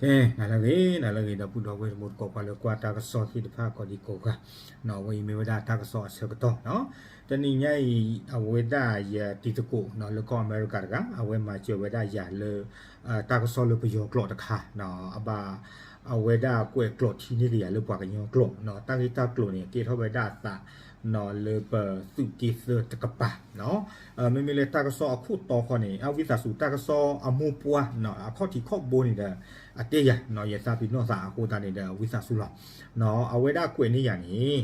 နၤလၢအဂ့ၤ နၤလၢအဂ့ၤ ဒီပုၢ်ဒီဝဲၢ်တံၤသကိး ပှၤလၢကွၢ်တၢ်ကစီၣ်သ့ၣ်တဖၣ်ကိးဒံကိးဂၤ, အဝဲအံၤမ့ၢ်ဝဲဒၣ်တၢ်ကစီၣ်အဆၢကတီၢ်နီၤ. တနံၤညါအံၤ အဝဲဒၣ်ယတံၤသကိးနီၤ လၢကီၢ်အမဲရကၤတဂၤ အဝဲမၤစၢၤဝဲဒၣ်ယၤလၢ တၢ်ကစီၣ်လၢပယီၤကျိာ်တခါနီၤ အဘၣ် အဝဲဒၣ်ကွဲးကျိာ်ထံန့ၢ်က့ၤယၤလၢပှၤကညီကျိာ်နီၤ. တၢ်ဂ့ၢ်တၢ်ကျိၤန့ၣ် ကဲထီၣ်ဝဲဒၣ်အသးနီၤ လၢပသုးက့သၢတကပၤနီၤ. မ့မ့ၢ်လၢတၢ်ကစီၣ်အခိၣ်တီဃီန့ၣ် အဝံသးစူၤတၢ်ကစီၣ်အမိၢ်ပှၢ်နီၤ အခီၣ်ထံးခီၣ်ဘိန့ၣ်ဒီး အတဲယၤနီၤ ယသးပ့ၤနီၣ်သးအဃိသတးန့ၣ်ဒီး ဝံသးစူၤလီၤ. အဝဲဒၣ်ကွဲးန့ၢ်ယၤန့ၣ်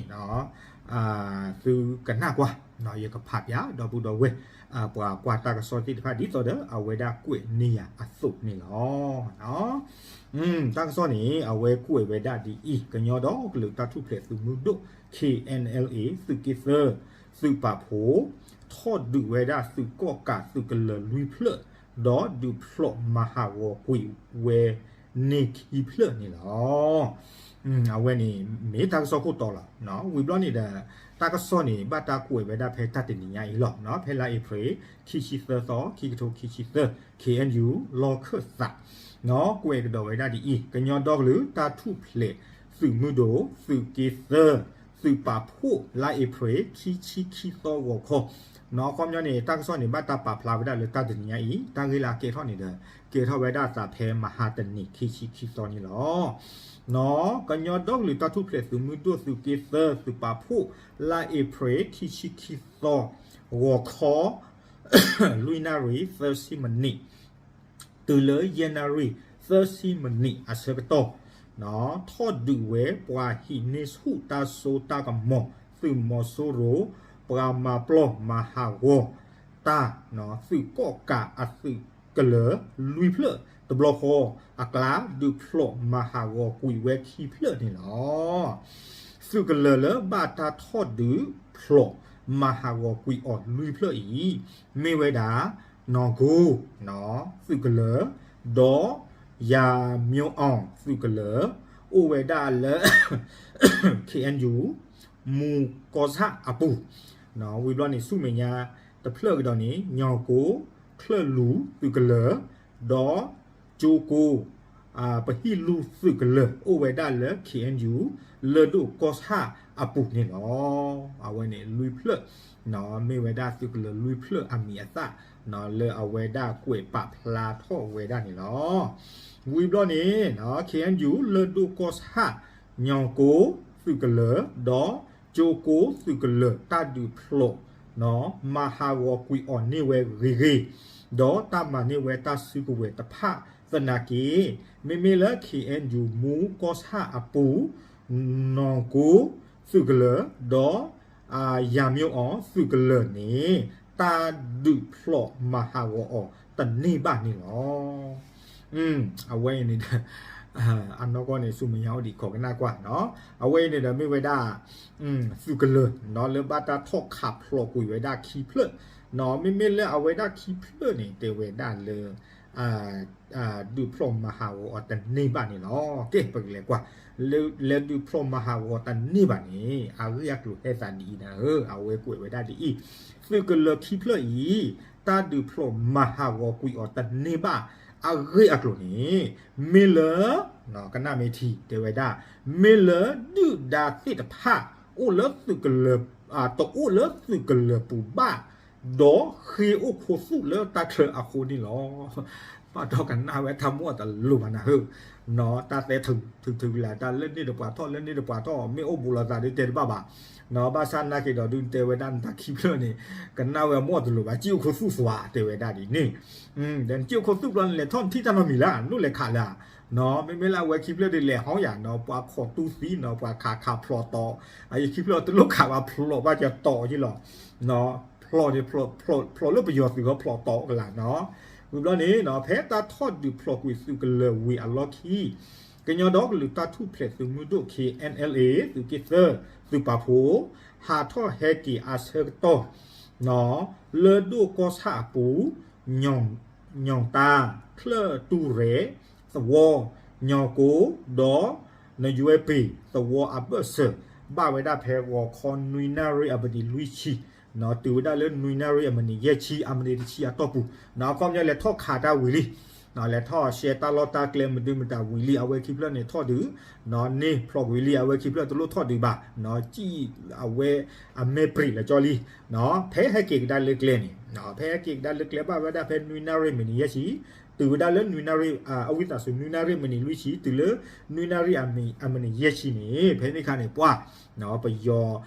သုကနၣ်ကွၢ်နီၤ ယကဖးပၠး ဒီပုၢ်ဒီဝဲၢ် ပှၤကွၢ်တၢ်ကစီၣ်သ့ၣ်တဖၣ် ဒ်သိးဒီးအဝဲဒၣ်ကွဲးန့ၢ်ယၤအသိးန့ၣ်လီၤ. တၢ်ကစီၣ်န့ၣ် အဝဲကွဲးဝဲဒၣ်ဒ်အံၤ, ကညီဒီကလုာ်တၢ်ထူၣ်ဖျဲးသုးမုၢ်ဒိၣ် K N L A သုးက့သၢ သုးပာ်ဖှိၣ် ထီၣ်ဒုးဝဲဒၣ်သုးကီၣ်ကးသုးကလၢၤလွံၢ်ဖျၢၣ် ဒီးဒုးဖျိးမၤဟးဂီၤကွံာ်ဝဲန့ၢ်ခံဖျၢၣ်န့ၣ်လီၤ. အဝဲန့ၣ်မ့ၢ်တၢ်ကစီၣ်ခိၣ်တီလီၤ. ဝံၤဘျီန့ၣ်ဒီး တၢ်ကစီၣ်န့ၣ် ဘၣ်တၢ်ကွဲးဝဲဒၣ်ဖဲတၢ်တနံၤညါအံၤလီၤ. ဖဲလါအ့ဖြ့ၣ် ခံဆံသၢသီ ခံကထိခံဆံသၢ K N U လီၢ်ခၢၣ်သး ကွဲးကဒီးဝဲဒၣ်ဒ်အံၤ, ကညီဒီကလုာ်တၢ်ထူၣ်ဖျဲးသုးမုၢ်ဒိၣ် သုးက့သၢ သုးပာ်ဖှိၣ် လါအ့ဖြ့ၣ် ခံဆံခံသီဂီၤခီ နီၤ အခီပညီန့ၣ် တၢ်ကစီၣ်န့ၣ် ဘၣ်တၢ်ပာ်ဖျါဝဲဒၣ်လၢတၢ်တနံၤညါအံၤ တၢ်ဂ့ၢ်လၢအကဲထီၣ်န့ၣ်ဒီး ကဲထီၣ်ဝဲဒၣ်အသးဖဲမဟါတနံၤ ခံဆံခံသီန့ၣ်လီၤ. နီၤ ကညီဒီကလုာ်တၢ်ထူၣ်ဖျဲးသုးမုၢ်ဒိၣ်သုးက့သၢ သုးပာ်ဖှိၣ် လါအ့ဖြ့ၣ် ခံဆံခံသီ ဂီၤခီ လွံၢ်နၣ်ရံၣ် သၢဆံမံးနံး တုၤလၢယဲၢ်နၣ်ရံၣ် သၢဆံမံးနံးအဆၢကတီၢ် ထီၣ်ဒုးဝဲပှၤဟံးန့ၢ်ဆူၣ်တၢ်စိတၢ်ကမီၤ သုးမီၤစိရိၤ ပှၤမၤပျီၢ်မၤဟးဂီၤတၢ် သုးကီၣ်ကးအသုးကလၢၤလွံၢ်ဖျၢၣ် တဘျီဃီအကျါ ဒုးဖျိးမၤဟးဂီၤကွံာ်ဝဲခံဖျၢၣ်န့ၣ်လီၤ. သုးကလၢၤလၢဘၣ်တၢ်ထီၣ်ဒုးဖျိးမၤဟးဂီၤကွံာ်အီၤလွံၢ်ဖျၢၣ်အံၤ မ့ၢ်ဝဲဒၣ် နီၢ်ကိ သုးကလၢၤ ဒီး ယၤမဵဝ်အီၣ် သုးကလၢၤ အိၣ်ဝဲဒၣ်လၢ K N U မူၤကီၢ်ဆၣ်အပူၤ ဝံၤဘျီန့ၣ် ဆူမဲာ်ညါတဖျၢၣ်ကဒီးန့ၣ် ညီၢ်ကိ ချၢၣ်လူၤ သုးကလၢၤ ဒီး ကၠိကိ ပဟံၣ်လူၢ်သုးကလၢၤ အိၣ်ဝဲဒၣ်လၢ K N U လၢၢ်ဒိၣ်ကီၢ်ဆၣ်အပူၤန့ၣ်လီၤ. အဝဲန့ၣ်လွံၢ်ဖျၢၣ် မ့ၢ်ဝဲဒၣ်သုးကလၢၤလွံၢ်ဖျၢၣ်အမံၤအသၣ် လၢအဝဲဒၣ်ကွဲးပာ်ဖျါထီၣ်ဝဲဒၣ်န့ၣ်လီၤ. ဝံၤဘျီန့ၣ် K N U လၢၢ်ဒိၣ်ကီၢ်ဆၣ် ညီၢ်ကိ သုးကလၢၤ ဒီးကၠိကိသုးကလၢၤ တၢ်ဒုးဖျိး မၤဟးဂီၤကွံာ်အီၤန့ၢ်ဝဲဂ့ၤဂ့ၤ ဒီးတၢ်မၤန့ၢ်ဝဲတၢ်စုကဝဲၤတဖၣ်သနာ်က့ မ့မ့ၢ်လၢ K N U မူၤကီၢ်ဆၣ်အပူၤ နီၢ်ကိသုးကလၢၤ ဒီး ယၤမဵဝ်အီၣ်သုးကလၢၤန့ၣ် တၢ်ဒုးဖျိးမၤဟးဂီၤအီၤတန့ၢ်ဘၣ်န့ၣ်လီၤ. အဝဲအံၤန့ၣ်ဒီး အနီၢ်ကီၢ်န့ၣ် ဆူမဲာ်ညါအိၣ်ဒံးခိးကနၣ်ကွၢ်နီၤ. အဝဲအံၤန့ၣ်ဒီးမ့ၢ်ဝဲဒၣ် သုးကလၢၤနီၤ လၢဘၣ်တၢ်ထီၣ်ခးဖျိးကွံာ်ဝဲဒၣ်ခံဖျၢၣ်နီၤ. မ့မ့ၢ်လၢအဝဲဒၣ်ခံဖျၢၣ်န့ၣ် တဲဝဲဒၣ်လၢ ဒုးဖျိးမၤဟးဂီၤအီၤတန့ၢ်ဘၣ်န့ၣ်လီၤ. ကဲ ပကလဲၤကွၢ် လၢ လၢဒုးဖျိးမၤဟးဂီၤတန့ၢ်ဘၣ်န့ၣ် အဂ့ၢ်အကျိၤဟဲသးဒ်အံၤနၤဧၢ, အဝဲကွဲးဝဲဒၣ်ဒ်အံၤ, သုးကလၢၤခံဖျၢၣ်အံၤ တၢ်ဒုးဖျိးမၤဟးဂီၤကွံာ်အီၤတန့ၢ်ဘၣ် အဂ့ၢ်အကျိၤန့ၣ် မ့ၢ်လၢ ကနၣ်မ့ၢ်ထံ တဲဝဲဒၣ် မ့ၢ်လၢဒုၣ်ဒါသ့ၣ်တဖၣ် အိၣ်လၢသုးကလၢၤ တအိၣ်လၢသုးကလၢၤပူၤဘၣ် ဒီးဃ့အိၣ်ခူသူၣ်လၢတၢ်ချၢအဃိန့ၣ်လီၤ. ဘၣ်ဒီးကနၣ်ဝဲတၢ်မိၣ်တလိၤဘၣ်နၤဧၢ, တၢ်သဲထုးထုးလၢ တၢ်လၢန့ၣ်တပှၤထီၣ် လၢန့ၣ်တပှၤထီၣ် မ့ၢ်အိၣ်ဘူးလိာ်သးဒုးတဲတဘၣ်ဘၣ်, ဘၣ်ဆၣ်နာ်က့ၤဒီးဒုးတဲဝဲဒၣ်နတၢ်ခံဖျၢၣ်န့ၣ် ကနၣ်ဝဲမိၣ်တလိၤဘၣ် စံၣ်အိၣ်ခူသူၣ်စွါ တဲဝဲဒၣ်ဒ်န့ၣ်, ဒီးနစံၣ်အိၣ်ခူသူၣ်ဘျီနလဲၤထီၣ်နထံၣ်တၢ်နီတမံၤလၢ နအိၣ်လဲၤခးလၢ မ့မ့ၢ်လၢအဝဲခံဖျၢၣ်ဒုးလဲၤဟီယၤနီၤ ပှၤခိးတူၢ်သံနီၤ ပှၤခးခးဖျိးတီၤ, အယခံဖျၢၣ်တလိၣ်ခးဘၣ်ဖျိးဘၣ်ကတီၤက့လီၤ, ဖျိးန့ၣ် ဖျိးလၢပယီၤသုးဟီဖျိးတီၤကလာ်နီၤ, ဝံၤဘျီန့ၣ် ဖဲတၢ်ထီၣ်ဒုးဖျိးကွံာ်သုးကလၢၤဝံၤအလီၢ်ခံ ကညီဒီကလုာ်တၢ်ထူၣ်ဖျဲးသုးမုၢ်ဒိၣ် K N L A သုးက့သၢ သုးပာ်ဖှိၣ် ဟးထီၣ်ဟဲက့ၤအဆၢကတီၢ် လၢၢ်ဒိၣ်ကီၢ်ဆၣ်အပူၤ ညီၣ်တၢ် ချၢၣ်တူၢ်ရဲၣ် သဝီ ညီၣ်ကိ ဒီး နယွဲပ့ၤ သဝီအဘၢၣ်စၢၤ ဘၣ်ဝဲဒၣ်ဖဲဂီၤခီနွံနၣ်ရံၣ်အမံးနံးလွံၢ်ဆံ တုၤဝဲဒၣ်လၢနွံနၣ်ရံၣ်အမံးနံးယဲၢ်ဆံ အမံးနံးတဆံအတီၢ်ပူၤ အခီပညီလဲၤထီၣ်ခးတၢ်ဝံၤလံ လဲၤထီၣ်ရှဲတၢ်လီၢ်တၢ်ကျဲမဒုမတၤဝံၤလံ အဝဲခံဖျၢၣ်န့ၣ်ထီၣ်ဒုး, န့ၢ်ဖျိးကွံာ်လံ အဝဲခံဖျၢၣ်တလိၣ်ထီၣ်ဒုးဘၣ်, ကံၣ်အဝဲအမဲာ်ပြံးလၢကၠီလံ, ဖဲဟဲက့ၤကဒါလၢကျဲန့ၣ်, ဖဲဟဲက့ၤကဒါလၢကျဲဘၣ်ဝဲဒၣ်ဖဲနွံနၣ်ရံၣ်မံးနံးယဲၢ်ဆံ, တုၤဝဲဒၣ်လၢနွံနၣ်ရံၣ်, အဝံသးစူၤ နွံနၣ်ရံၣ်မံးနံးလွံၢ်ဆံ တုၤလၢ နွံနၣ်ရံၣ်အမံးနံးယဲၢ်ဆံန့ၣ် ဖဲန့ၣ်အခါန့ၣ် ပှၤ ပယီၤ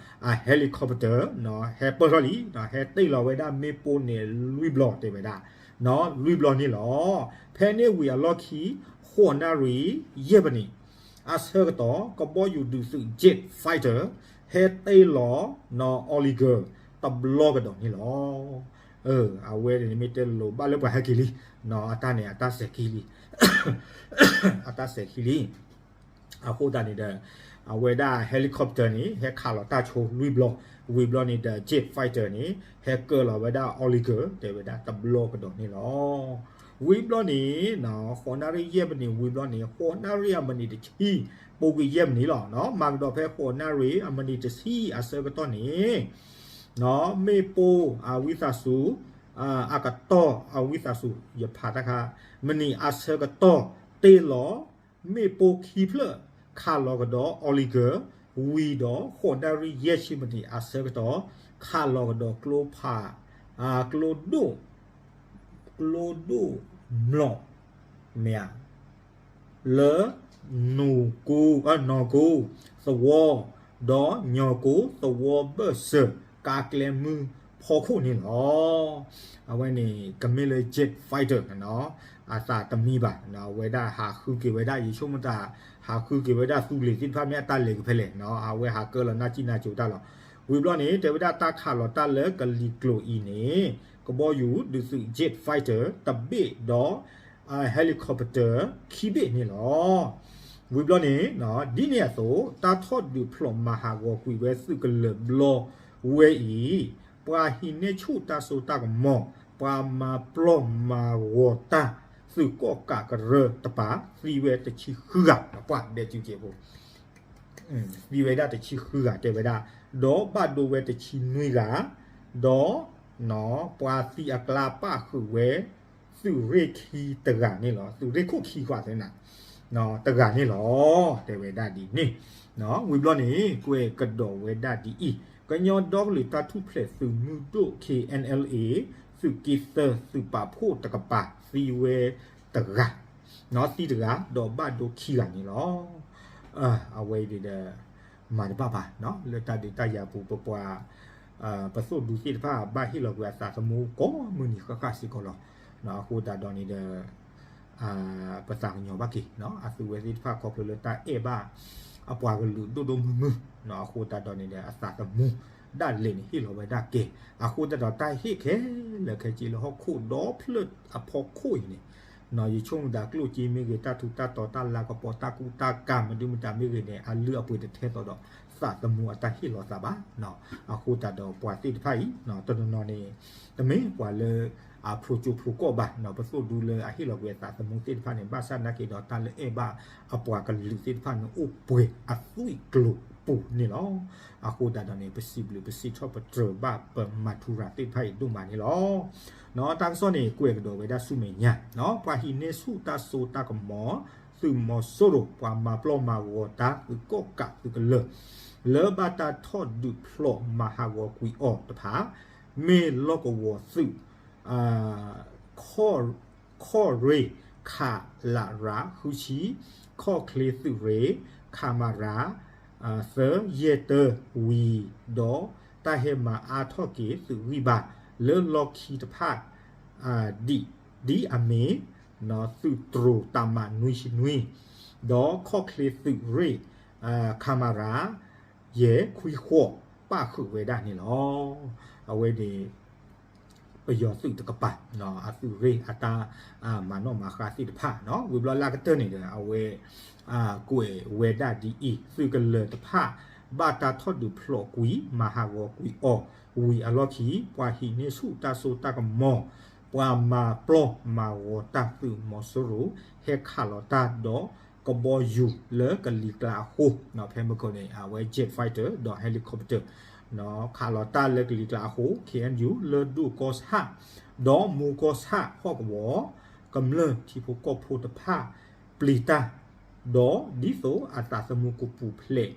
အ helicopter ဟဲပၢၢ်ထီၣ်လံ, ဟဲတ့ၢ်လီၤဝဲဒၣ်မ့ၣ်ပိၢ်န့ၣ်လွံၢ်ဘျီတဲဝဲဒၣ်, လွံၢ်ဘျီန့ၣ်လီၤ. ဖဲန့ၣ်ဝံၤအလီၢ်ခံ ဃိးနၣ်ရံၣ်ယဲၢ်မံးနံး အဆၢကတီၢ် ကဘီယူၤဒုးသုး jet fighter ဟဲတ့ၢ်လီၤ နီၢ် Oregon တဘျီကဒီးန့ၣ်လီၤ. အဝဲန့ၣ်မ့ၢ်တဲလိၤဘၣ်လၢပှၤဟဲက့ၤလံ, အတၢ်န့ၣ် အတၢ်စဲးခံလံ, အတၢ်စဲးခံလံ. အဃိသတးန့ၣ်ဒီး အဝဲဒၣ် helicopter န့ၣ် ဟဲခးလီၤတၢ်ဆိလွံၢ်ဘျီ, ဝံၤဘျီန့ၣ်ဒီး jet fighter န့ၣ် ဟဲကၢလီၤဝဲဒၣ် Oregon တဲဝဲဒၣ်တဘျီကဒီးန့ၣ်လီၤ. ဝံၤဘျီန့ၣ် ဃိးနၣ်ရံၣ်ယဲၢ်မံးနံး ဝံၤဘျီန့ၣ် ဃိးနၣ်ရံၣ်အမံးနံးတဆံ ပိာ်ကွံာ်ယဲၢ်မံးနံးလီၤ. မၤကဒီးဖဲဃိးနၣ်ရံၣ်အမံးနံးတဆံအဆၢကတီၢ်န့ၣ် မ့ၣ်ပိၢ်အဝံသးစူၤ အကတီၢ်အဝံသးစူၤ ယဖးတခါ မံးနံးအဆၢကတီၢ်တ့ၢ်လီၤ မ့ၣ်ပိၢ်ခံဖျၢၣ် ခးလီၤကဒီး Oregon ဝံၤဒီး ဃိးနၣ်ရံၣ်ယဲၢ်ဆံမံးနံးအဆၢကတီၢ် ခးလီၤကဒီးကျိဖး ကျိဒိၣ် ကျိဒိၣ်မျိာ် မ့ၢ်ဧါ လၢ နီၢ်ကိ နီၢ်ကိသဝီ ဒီးညီၢ်ကိသဝီဘၢၣ်စၢၤ ကါကျဲမုၢ်ဖီခိၣ်န့ၣ်လီၤ. အဝဲန့ၣ် ကမ့ၢ်လၢ jet fighter အသးတမံဘၣ်, အဝဲဒၣ်ဟးဃုက့ၤဝဲဒၣ် ယဆိကမိၣ်တၢ် ဟးဃုက့ၤဝဲဒၣ်သူလ့ၤသ့ၣ်တဖၣ်မ့ၢ်အတၢ်လဲၤကဖဲလဲၣ်, အဝဲဟးကၢလီၤနၢ်ကံၣ်နၢ်ကိၤတၢ်လီၤ. ဝံၤဘျီန့ၣ် တဲဝဲဒၣ်တၢ်ခးလီၤတၢ်လၢကလံၤကျိၤအံၤန့ၣ် ကဘီယူၤဒုးသုး jet fighter တဘ့ၣ်ဒီး helicopter ခံဘ့ၣ်န့ၣ်လီၤ. ဝံၤဘျီန့ၣ် ဒ်န့ၣ်အသိး တၢ်ထီၣ်ဒုးဖျိးမၤဟးဂီၤကွံာ်ဝဲသုးကလၢၤဘျီဝဲအံၤ ပှၤဟံးန့ၢ်ဆူၣ်တၢ်စိတၢ်ကမီၤ ပှၤမၤပျီမၤဂီၤတၢ် သုးကီၣ်ကးကရၢတပၤ သံဝဲတဆံဃုဂၤ ပှၤဒဲကကဲးဖိ သံဝဲဒၣ်တဆံဃုဂၤတဲဝဲဒၣ်, ဒီးဘၣ်ဒိဝဲတဆံနွံဂၤ, ဒီး ပှၤသံအကျါပၣ်ဃုာ်ဝဲ သုးရ့ၣ်ခံတဂၤန့ၣ်လီၤ. သုးရ့ၣ်ခိၣ်ခံကွၢ်သ့နၤ တဂၤန့ၣ်လီၤ. တဲဝဲဒၣ်ဒ်န့ၣ်, ဝံၤဘျီန့ၣ် ကွဲးကဒီးဝဲဒၣ်ဒ်အံၤ, ကညီဒီကလုာ်တၢ်ထူၣ်ဖျဲးသုးမုၢ်ဒိၣ် K N L A သုးက့သၢသုးပာ်ဖှိၣ်တကပၤ သံဝဲတဂၤ သံတဂၤ ဒီးဘၣ်ဒိခံဂၤန့ၣ်လီၤ. အဝဲအံၤဒီး မၤတဘၣ်ဘၣ် လၢတၢ်ဒုးတၢ်ယၤပူၤ ပပှၤ ပသိၣ်ဒူသ့ၣ်တဖၣ် ဘၣ်ဟ့ၣ်လီၤကွံာ်အသးသမူကိးမုၢ်နံၤဃၣ်ဃၣ်စ့ၢ်ကီးလီၤ. အဃိသတးဒီးန့ၣ်ဒီး ပသးကညီၤဘၣ်က့ၤ အသုဝဲသ့ၣ်တဖၣ်ခီဖျိလၢတၢ်အဲၣ်ဘၣ် အပှၤကလုာ်ဒိၣ်ဒိၣ်မုၢ်မုၢ်, အဃိသတးဒီးန့ၣ်ဒီး အသးသမူ ဒၣ်လဲာ်န့ၣ်ဟ့ၣ်လီၤဝဲဒၣ်ကဲ, အဃိသတးဒီးတၢ်ဟ့ၣ်ခဲလၢာ်ခဲဆ့လၢဟီၣ်ခိၣ်ဒီဖျၢၣ်အဖီခိၣ်အံၤန့ၣ် ယဆိကမိၣ်သးကျိၣ်စ့မ့ၢ်ဂ့ၤ တၢ်ထူးတၢ်တီၤ တၢ်လၤကပီၤ တၢ်ကူတၢ်ကၤမနုၤမတၤမ့ၢ်ဂ့ၤန့ၣ် အလုၢ်အပှ့ၤတထဲသိးဒီး သးသမူအတၢ်ဟ့ၣ်လီၤသးဘၣ်. အဃိသတးဒီးပှၤသ့ၣ်တဖၣ်အံၤ တနီၤနီၤန့ၣ် တမ့ၢ်ပှၤလၢ အဖျိကၠိဖျိကီၢ်ဘၣ်, ပသိၣ်ဒူလၢအဟ့ၣ်လီၤကွံာ်အသးသမူသ့ၣ်တဖၣ်န့ၣ် ဘၣ်ဆၣ်နာ်က့ဒီးတၢ်လၢအဲၣ်ဘၣ်အပှၤကလုာ်သ့ၣ်တဖၣ်န့ၣ် အိၣ်ပှဲၤအသွံၣ်ကျိၤပူၤန့ၣ်လီၤ. အဃိသတးဒီးန့ၣ် ပစံးဘျုးပစံးထီၣ်ပတြၢၤဘၣ်ပမၤထူရၤသ့ၣ်တဖၣ်အံၤဒိၣ်မးန့ၣ်လီၤ. တၢ်ကစီၣ်န့ၣ် ကွဲးကဒီးဝဲဒၣ်ဆူမဲာ်ညါ, ပှၤဟံးန့ၢ်ဆူၣ်တၢ်စိတၢ်ကမီၤ သုးမီၤစိရိၤ ပှၤမၤပျီမၤဂီၤတၢ်သုးကီၣ်ကးသုးကလၢၤ လၢဘၣ်တၢ်ထီၣ်ဒုးဖျိးမၤဟးဂီၤကွံာ်အီၤတဖၣ် မ့ၢ်လီၢ်ကဝီၤသုး ခီၣ်ရ့ၣ် ခလရ ဃုဆံ, ခီၣ်ချ့သုးရ့ၣ် ခမရ သၢယဲၢ်တၢ ဝံၤဒီး တၢ်ဟဲမၤအါထီၣ်က့ၤသုးဂံၢ်ဘါ လၢလီၢ်ခံတဖၣ် ဒ်အမ့ၢ် သုးတြိၤတၢ်မးနွံဆံနွံ ဒီးခီၣ်ချ့သုးရ့ၣ် ခမရ ယဲၢ်ခွံဃိး ပၣ်ဃုာ်ဝဲဒၣ်န့ၣ်လီၤ. အဝဲန့ၣ် ပယီၤသုးတကပၤ အသုးရ့ၣ်အတၢ်မၤနီၣ်မၤဃါသ့ၣ်တဖၣ် ဝံၤဘျီလၢကတၢၢ်န့ၣ်ဒီး အဝဲ ကွဲးဝဲဒၣ်ဒ်အံၤ, သုးကလၢၤတဖၣ် ဘၣ်တၢ်ထီၣ်ဒုးဖျိးကွံာ် မၤဟးဂီၤကွံာ်အီၤ ဝံၤအလီၢ်ခံ ပှၤဟံးန့ၢ်ဆူၣ်တၢ်စိတၢ်ကမီၤ ပှၤမၤပျီမၤဂီၤတၢ်သုးမီၤစိရိၤ ဟဲခးလီၤတၢ်ဒီးကဘီယူၤလၢကလံၤကျါအဃိ ဖဲမုၢ်ခိၣ်န့ၣ် အဝဲ jet fighter ဒီး helicopter ခးလီၤတၢ်လၢကလံၤကျါအဃိ K N U လၢၢ်ဒိၣ်ကီၢ်ဆၣ် ဒီးမူကီၢ်ဆၣ်ဟီၣ်ကဝီၤ ကမျၢၢ်ထံဖိကီၢ်ဖိတဖၣ်ပျံၤတၢ်, ဒီးဒ်သိးအသးသမူကပူၤဖျဲး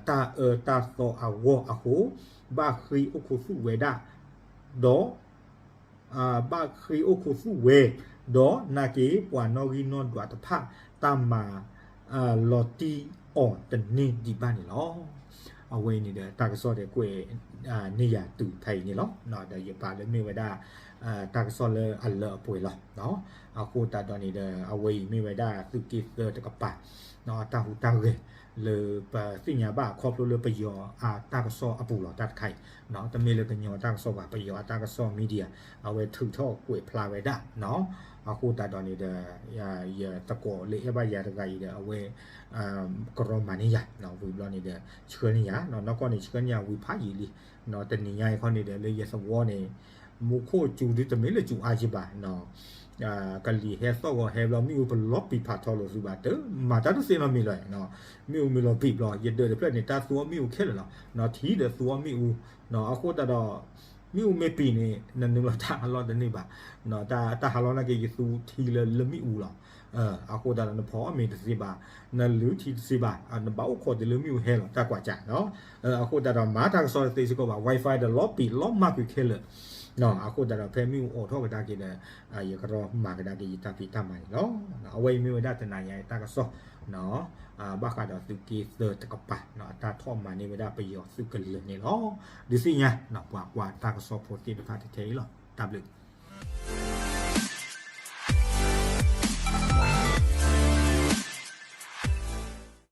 တၢ်အၢတၢ်သီအဂီၢ်အဃိ, ဘၣ်ဃ့အိၣ်ခိးသူၣ်ဝဲဒၣ်, ဒီး ဘၣ်ဃ့အိၣ်ခိးသူၣ်ဝဲ, ဒီးနာ်က့ၤပှၤနီၣ်ဂံၢ်နီၣ်ဒွးတဖၣ် တၢ်မၤလီၤတံၢ်အီၤတန့ၢ်ဒံးဘၣ်န့ၣ်လီၤ. အဝဲအံၤန့ၣ်ဒီး တၢ်ကစီၣ်ဒီးကွဲးန့ၢ်ယၤတုၤဖဲအံၤန့ၣ်လီၤ. ဒီးယပာ်လၢမ့ၢ်ဝဲဒၣ် တၢ်ကစီၣ်လၢအလၢအပှဲၤလီၤ. အဃိသတးဒီးန့ၣ်ဒီး အဝဲအံၤမ့ၢ်ဝဲဒၣ်သုးက့သၢတကပၤ တၢ်ဟူးတၢ်ဂဲၤ လၢပသ့ၣ်ညါဘၣ်ခီဖျိလၢပယီၤအတၢ်ကစီၣ်အပူၤလီၤ. တၢ်တခါအံၤ တမ့ၢ်လၢကညီတၢ်ကစီၣ်ဘၣ်, ပယီၤအတၢ်ကစီၣ် media အဝဲထုးထီၣ်ကွဲးဖျါဝဲဒၣ်. အဃိသတးဒီးန့ၣ်ဒီး ယသကိးလၢအဲၣ်ဘၣ်ယၤတဂၤအံၤဒီး အဝဲ ကရီမၤန့ၢ်ယၤ ဝံၤဘျီန့ၣ်ဒီး ဆှၢန့ၢ်ယၤ နီၢ်ကီၢ်န့ၣ် ဆှၢန့ၢ်ယၤဝံၤဖးယံာ်လံ. တနံၤညါအံၤခီန့ၣ်ဒီး လၢယသဝီန့ၣ် မူခိၣ်စူၤဒုတမ့ၢ်လၢစူၤအါက့ဘၣ် ကလံၤဟဲသီၣ်ဂီၤဟဲဘျီ မ့ၣ်အူပလီၤပံာ်ဖးထီလိာ်သုဘၣ် တမၤတၢ်တသ့နီတမံၤလီၤ. မ့ၣ်အူမ့ၢ်လီၤပံာ်ဘျီ ယဒၢးတဖျၢၣ်န့ၣ် တၢ်သူအီၣ်မ့ၣ်အူခဲလၢာ်လီၤ. ထံဒီးသူအီၣ်မ့ၣ်အူ အဃိသတးဒီး မ့ၣ်အူမ့ၢ်ပံာ်န့ၣ် နနုာ်လီၤတၢ်ဟးလီၢ်တန့ၢ်ဘၣ်. တၢ်ဟးလီၢ်နာ်က့ ယသူထံလၢလၢမ့ၣ်အူလီၤ. အဃိသတးဒီး နဖီအီၣ်မ့ၤတသ့ဘၣ်, နလုၢ်ထံတသ့ဘၣ်, နဘၣ်အိၣ်ခိးတုၤလၢမ့ၣ်အူဟဲလီၤ တၢ်ကွၢ်ကၢ်. အဃိသတးဒီး မၤတၢ်ကစီၣ်တသ့စ့ၢ်ကီးဘၣ် Wi-Fi ဒီးလီၤပံာ်လီၤမၢ်ကွံာ်ခဲလၢာ်. အဃိသတးဒီး ဖဲမ့ၣ်အူအိးထီၣ်ကဒါက့ၤဒီး ယကရီမၤကဒါက့ၤယတၢ်ဖံးတၢ်မၤန့ၣ်လီၤ. အဝဲအံၤမ့ၢ်ဝဲဒၣ်တနၤညါအတၢ်ကစီၣ် ဘၣ်ဃးဒီးသုးက့သၢတကပၤ အတၢ်ထီၣ်မၤန့ၢ်ဝဲဒၣ်ပယီၤသုးကလၢၤန့ၣ်လီၤ. ဒုးသ့ၣ်ညါ ပှၤကွၢ်တၢ်ကစီၣ်ဖိသ့ၣ်တဖၣ်ထဲအံၤလီၤ. တၢ်ဘျုး